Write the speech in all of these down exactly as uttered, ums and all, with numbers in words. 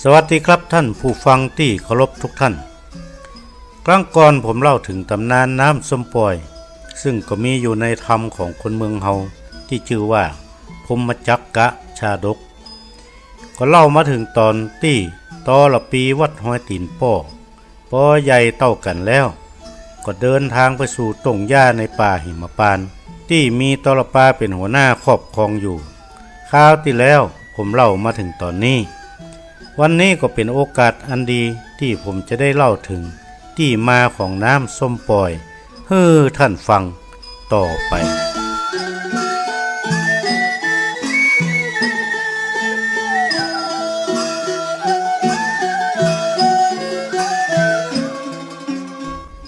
สวัสดีครับท่านผู้ฟังตี้เคารพทุกท่าน ครั้งก่อนผมเล่าเถิงต๋ำนานน้ำส้มป่อย ซึ่งก็มีอยู่ในธรรมของคนเมืองเฮาตี้จื้อว่าพรหมจักกะชาดก ก็เล่ามาเถิงต๋อนตี้ตอละปีวัดฮอยตี๋นป้อ ปอใหญ่เต้ากั๋นแล้ว ก็เดินตางไปสู่ต้งหญ้าในป่าหิมปานต์ ตี้มีตอละปาเป๋นหัวหน้าครอบครองอยู่ คราวตี้แล้วผมเล่ามาเถิงต๋อนนี้ วันนี้ก็เป๋นโอกาสอันดีตี้ผมจะได้เล่าเถิงตี้มาของน้ำส้มป่อย หื้อท่านฟังต่อไป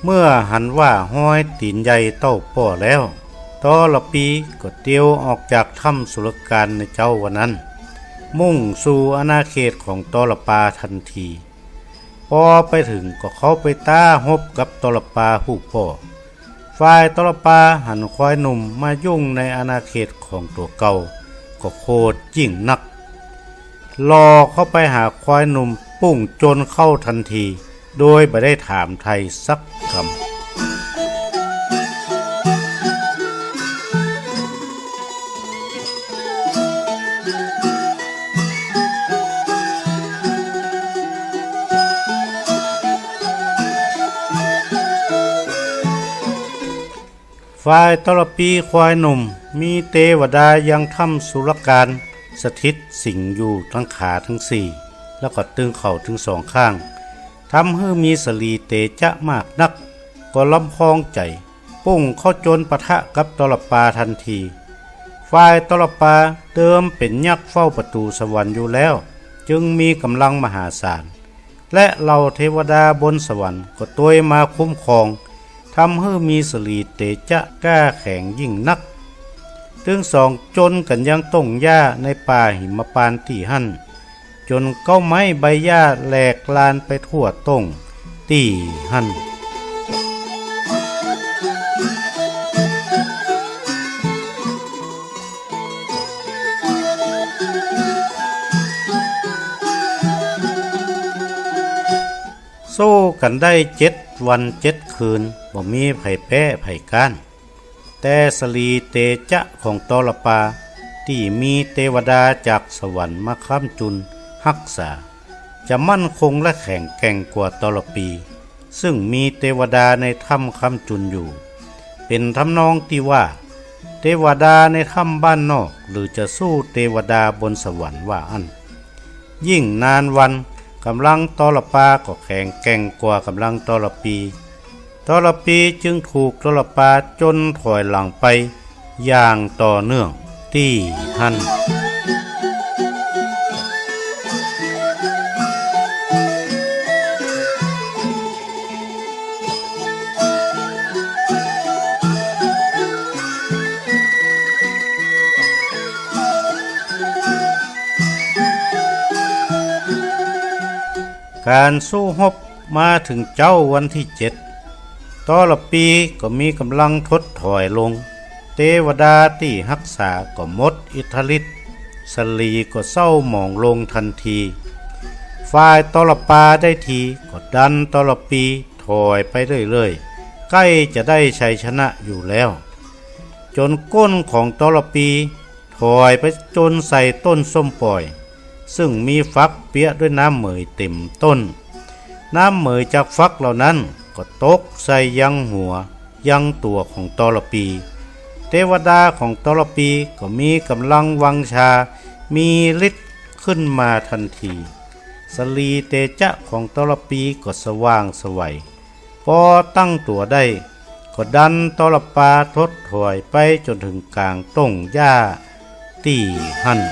เมื่อหันว่าฮอยตี๋นใหญ่เต้าป้อแล้ว ตอละปีก็เตียวออกจากถ้ำสุรกานในเจ๊าวันนั้น มุ่งสู่อาณาเขตของตอละปาตันที ปอไปเถิงก็เข้าไปต๊าฮบกับตอละปาผู้ป้อ ฝ่ายตอละปาหันควายหนุ่มมายุ่งในอาณาเขตของตั๋วเก่า ก็โขดยิ่งนัก หล่อเข้าไปหาควายหนุ่มปุ้งจนเข้าตันที โดยบ่ได้ถามไถ่สักกำ ฝ่ายตอละปีควายหนุ่ม มีเตวดายังถ้ำสุรกานสถิตสิงห์อยู่ตึงขาตึงสี่ แล้วก็ตึงเข่าตึงสองข้าง ทำหื้อมีสลีเตจ๊ะมากนัก ก็ลำพองใจ๋ ปุ้งเข้าจนปะทะกับตอละปาตันที ฝ่ายตอละปาเดิมเป๋นยักษ์เฝ้าประตู๋สวรรค์อยู่แล้ว จึงมีก๋ำลังมหาศาล และเหล่าเตวดาบนสวรรค์ก็ตวยมาคุ้มครอง ทำหื้อมีสลีเตจ๊ะกล้าแข็งยิ่งนัก ตึงสองจนกั๋นยังต้งหญ้าในป่าหิมปานต์ตี้หั้น จ๋นเก๊าไม้ใบหญ้าแหลกลานไปทั่วต้งตี้หั้น สู้กั๋นได้เจ็ดวันเจ็ดคืน บ่มีใผแป๊ใผก๊าน แต่สลีเตจ๊ะของตอละปา ตี้มีเตวดาจากสวรรค์มาค้ำจุนฮักษา จะมั่นคงและแข็งแกร่งกว่าตอละปี ซึ่งมีเตวดาในถ้ำค้ำจุนอยู่ เป๋นทำนองตี้ว่า เตวดาในถ้ำบ้านนอก หรือจะสู้เตวดาบนสวรรค์ว่าอั้น ยิ่งนานวัน ก๋ำลังตอละปาก็แข็งแกร่งกว่าก๋ำลังตอละปี ตอละปีจึงถูกตอละปาจ๋นถอยหลังไปอย่างต่อเนื่องตี้หั้น ก๋านสู้ฮบมาเถิงเจ๊าวันตี้เจ็ด ตอละปีก็มีก๋ำลังถดถอยลง เตวดาตี้ฮักษาก็หมดอิทธิฤทธิ์ สลีก็เศร้าหมองลงตันที ฝ่ายตอละปาได้ทีก็ดันตอละปีถอยไปเรื่อยๆ ใก้จะได้ชัยชนะอยู่แล้ว จ๋นก้นของตอละปีถอยไปจ๋นใส่ต้นส้มป่อย ซึ่งมีฝักเปียะด้วยน้ำเหมยเต๋มต้น น้ำเหมยจากฝักเหล่านั้นก็ตกใส่ยังหัวยังตั๋วของตอละปี เตวดาของตอละปีก็มีก๋ำลังวังชา มีฤทธิ์ขึ้นมาตันที สลีเตจ๊ะของตอละปีก็สว่างไสว ปอตั้งตั๋วได้ ก็ดันตอละปาถดถอยไปจ๋นเถิงก๋างต้งหญ้าตี้หั้น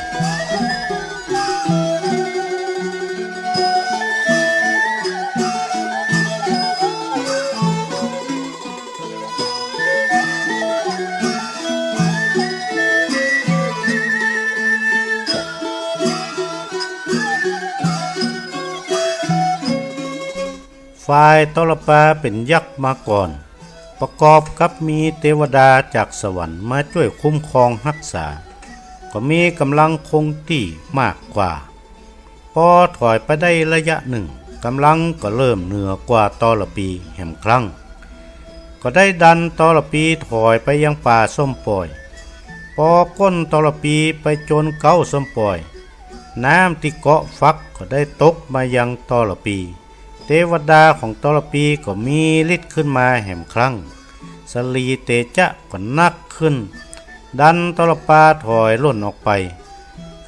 ฝ่ายตอละปาเป๋นยักษ์มาก่อน ประกอบกับมีเตวดาจากสวรรค์มาจ้วยคุ้มครองฮักษา ก็มีก๋ำลังคงตี้มากกว่า ปอถอยไปได้ระยะนึ่ง ก๋ำลังก็เริ่มเหนือกว่าตอละปีแหมครั้ง ก็ได้ดันตอละปีถอยไปยังป่าส้มป่อย ปอก้นตอละปีไปจนเก๊าส้มป่อย น้ำตี้เกาะฟักก็ได้ตกมายังตอละปี เตวดาของตอละปีก็มีฤทธิ์ขึ้นมาแหมครั้ง สลีเตจะก็นักขึ้น ดันตอละปาถอยล่นออกไป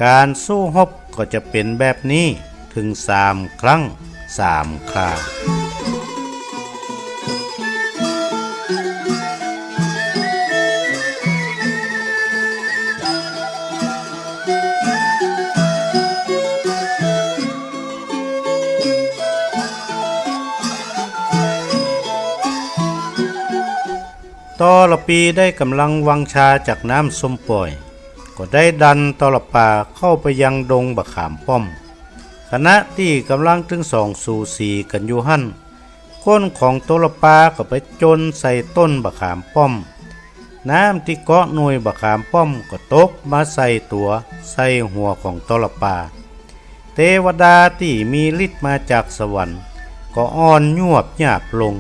ก๋านสู้ฮบก็จะเป๋นแบบนี้เถิงสามครั้งสามครา ตอละปีได้ก๋ำลังวังชาจากน้ำส้มป่อย ก็ได้ดันตอละปาเข้าไปยังดงบ่าขามป้อม ขณะตี้ก๋ำลังตึงสองสูสีกั๋นอยู่หั้น ก้นของตอละปาก็ไปจนใส่ต้นบ่าขามป้อม น้ำตี้เกาะหน่วยบ่าขามป้อมก็ตกมาใส่ตั๋วใส่หัวของตอละปา เตวดาตี้มีฤทธิ์มาจากสวรรค์ก็อ่อนยวบยาบลง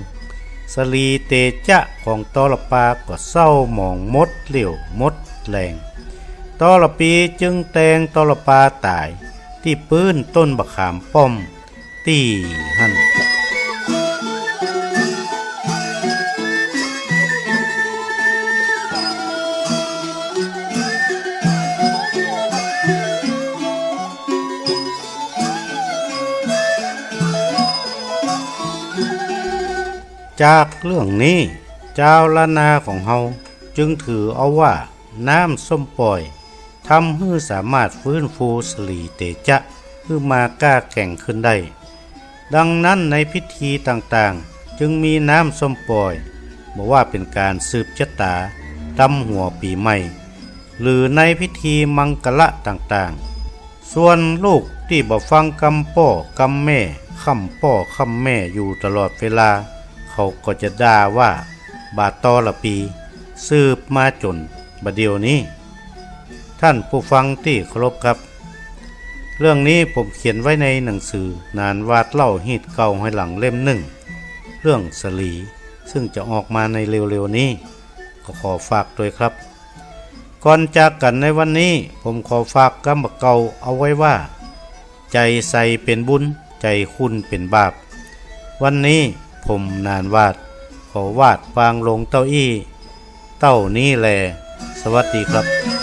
สลีเตจะของตอละปาก็เศร้าหมองหมดเรี่ยวหมดแฮง ตอละปีจึงแตงตอละปาต๋ายตี้ปื๊นต้นบ่าขามป้อม ตี้หั้น จากเรื่องนี้ จาวล้านนาของเฮาจึงถือเอาว่าน้ำส้มป่อย ทำหื้อสามารถฟื้นฟูสลีเตจะหื้อมาก้าแก่งขึ้นได้ ดังนั้นในพิธีต่างๆ จึงมีน้ำส้มป่อย บ่ว่าเป๋นก๋านสืบจะต๋า ดำหัวปี๋ใหม่ หรือในพิธีมังคละต่างๆ ส่วนลูกตี้บ่ฟังกำป้อกำแม่ ค่ำป้อค่ำแม่อยู่ตลอดเวลา เขาก็จะด่าว่าบ่าตอละปี สืบมาจ๋นบ่าเดี่ยวนี้ ท่านผู้ฟังตี้เคารพครับ เรื่องนี้ผมเขียนไว้ในหนังสือหนานหวาดเล่าฮีตเก่าฮอยหลังเล่มนึ่ง เรื่องสลี ซึ่งจะออกมาในเร็วๆ นี้ ก็ขอฝากตวยครับ ก่อนจากกั๋นในวันนี้ ผมขอฝากกำบ่าเก่าเอาไว้ว่า ใจ๋ใสเป๋นบุญ ใจ๋ขุ่นเป๋นบาป วันนี้ผมหนานหวาด ขอวาดวางลงเต้าอี้ เต้านี้แล สวัสดีครับ